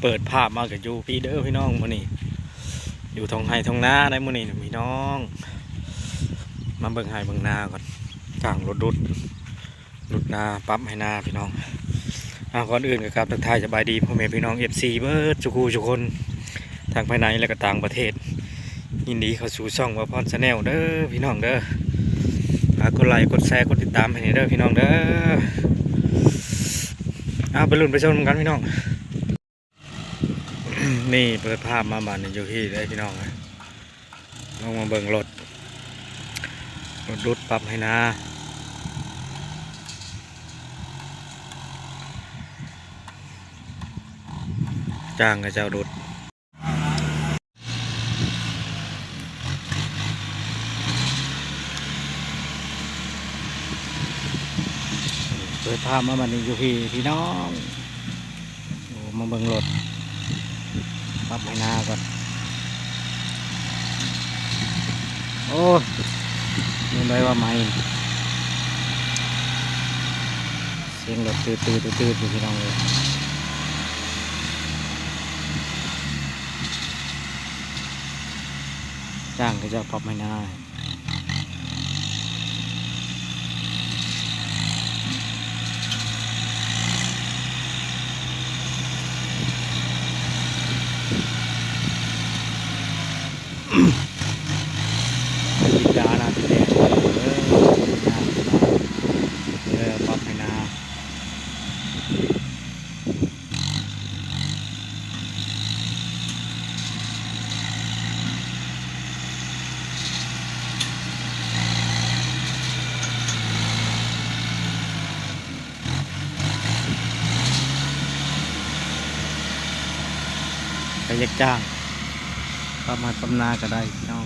ເປີດພາບມາກໍຢູ່ພີ້ເດີພີ່ນ້ອງ ມື້ນີ້ຢູ່ທົ່ງໄຮ່ທົ່ງນາໄດ໋ມື້ນີ້ນະພີ່ນ້ອງ. ມາເບິ່ງໄຮ່ເບິ່ງນາກ່ອນ ຈ້າງລົດດຸດ ດຸດນາ ປັບໄຮ່ນາພີ່ນ້ອງ. ອາ ກ່ອນອື່ນກໍກາບທັກທາຍສະບາຍດີພໍ່ແມ່ພີ່ນ້ອງ ເອັຟຊີ ເບິດສູ່ຄູ່ສູ່ຄົນ ທັງພາຍໃນ ແລະກໍຕ່າງປະເທດ. ຍິນດີເຂົ້າສູ່ຊ່ອງບ່າວພອນ Channel ເດີພີ່ນ້ອງເດີ. ຝາກກົດໄລ ກົດແຊ ກົດຕິດຕາມໃຫ້ແດ່ເດີພີ່ນ້ອງເດີ. ເອົາ ໄປລຸ້ນໄປຊົມນຳກັນພີ່ນ້ອງ. ນີ້ເປີດພາບມາບາດນີ້ຢູ່ພີ້ເດີພີ່ນ້ອງເອີຍ. ລົງມາເບິ່ງລົດ ລົດດຸດປັບໄຮ່ນາ ຈ້າງເຂົາເຈົ້າດຸດ. ເປີດພາບມາບັດນີ້ຢູ່ພີ້ພີ່ນ້ອງ. ໂອ້ ມາເບິ່ງລົດປັບໄຮ່ນາກ່ອນ. ໂອ້ຍ ແມ່ນໄດ້ວ່າໃໝ່ ສຽງລົດຕື້ໆໆໆ ຢູ່ພີ່ນ້ອງເອີຍ. ຈ້າງເຂົາເຈົ້າປັບໄຮ່ນາ. ອາທິດດານາທິດແດງເດີ ເອີ ປັບໄຮ່ນາ. ໃຜຢາກຈ້າງ ປັບໄຮ່ປັບນາກໍໄດ້ພີ່ນ້ອງ.